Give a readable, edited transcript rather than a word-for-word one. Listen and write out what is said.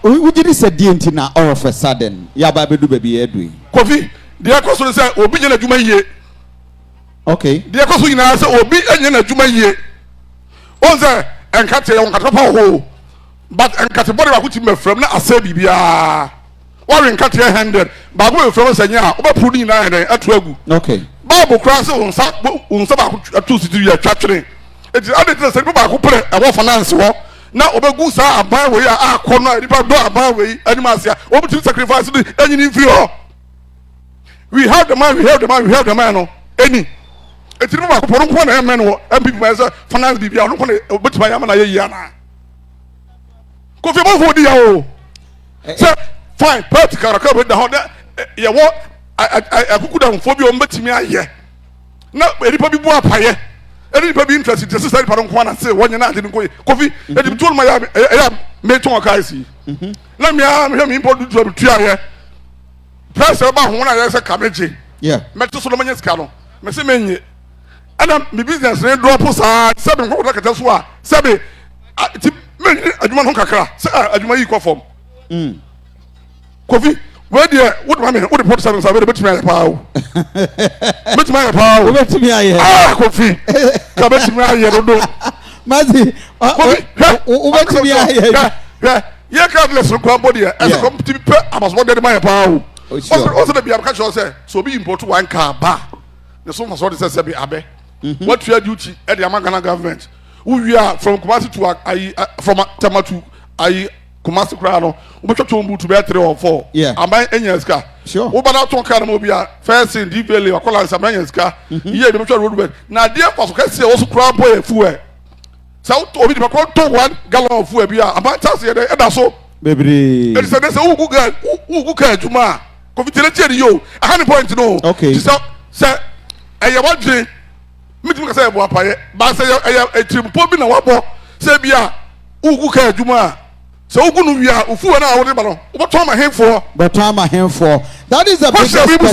Wogye di sɛ deɛ nti na all of a sudden yɛaba abɛdu baabi yɛadu yi? Kofi, deɛ ɛkɔ so no sɛ obi nyɛ n'adwuma yie. Deɛ ɛkɔ so nyinaa sɛ obi nyɛ n'adwuma yie. Wɔn sɛ nkate yɛ wɔn nkate papa wɔ hɔ o, but nkate bɔde baako ti mɛfram na asɛ biribiara. Wɔwe nkateɛ 100 baako bɛfram sɛ nyɛ a wobɛporo ne nyinaa yɛ dɛn ato agu. Bible koraa sɛ wo nsa baako ato sisi yɛ twa twene. Eti adi ti sɛ nipa baako pere ɛwɔ finance hɔ na ɔbɛgu saa aban wei a akɔ no a nipa dɔ aban wei anim ase a wɔbɛtumi sacrifice no ɛnyini mfiri hɔ. We have the man, we have the man, we have the man no ɛni. Eti nipa baako pɔ no nko na ɛmɛ no wɔ NPP ma yɛ sɛ finance biribi a ɔno nko na ɔbɛtumi ayɛ ama na ayɛ yie ana. Kofi ɔbɛfo odi ya o. Sɛ fine, party kakra bɛ da hɔ na yɛwɔ akukudamfoɔ bi a wɔn bɛtumi ayɛ na nipa bi bu apayɛ ɛne nipa bi interest nti ɛsɛ sɛ nipa no nko ana se wɔnyɛ na ade no nko yɛ. Kofi, ɛdi tuo no ma yɛ ɛyɛ metɔn ɔkaa si na mmea mehwɛ mi mpɔ dudu a metua yɛ price ɛba ho na yɛ sɛ kame gye mɛte so na manya sika no mɛsɛ menye ɛna me business ne drop saa sɛbi nkɔkɔtɔ kɛtɛ so a sɛbi ti menye adwuma no ho kakra sɛ adwuma yi kɔ fam. Kofi, wei deɛ wode ma me, wode pɔt sɛ nsa wei de bɛtumi ayɛ paa o, bɛtumi ayɛ paa o. Wobɛtumi ayɛ. Ah, Kofi, ka bɛtumi ayɛ dodo. Masi. Kofi, hwɛ. Wobɛtumi ayɛ. Hwɛ, hwɛ, yɛ car dealers no kora bɔ deɛ ɛsɛ kɔm tumi pɛ abasobɔ deɛ de ma yɛ paa o. Ɔsɛ de bia ka kyerɛ sɛ obi import one car ba ne so mfasoɔ de sɛ sɛbi abɛ watua duty ɛde ama Ghana government, wowie a from Kumasi to ayi, from Tema to ayi Kumasi koraa no, wobɛtwa toll booth bɛyɛ three or four. Aban enya sika. Woba na tɔn kaa no ma obi a, first thing DVLA wakɔla nsa aban enya sika yie bi bɛtwa road bed na adeɛ mfa so kɛseɛ wɔ so koraa mpo yɛ fuel. Sɛ wotɔ obi nipa kɔ tɔ 1 gallon of fuel bi a, aban tax yɛ dɛ ɛda so. Bebree. Ɛdi sɛ sɛ wogu kaa adwuma a, Kofi, tiɛ tiɛ ni yie o, aha ne point no. Ti sɛ ɛyɛ wadwene mitumi kasa yɛ bɔ apayɛ baasa ɛyɛ etirimpo bi na wabɔ sɛ bi a wogu kaa adwuma a, sɛ wogu no wie a, ofuo no a wode ba no wobɛtɔn ama henfoɔ? Bɛtɔn ama henfoɔ? That is the Question biggest bi.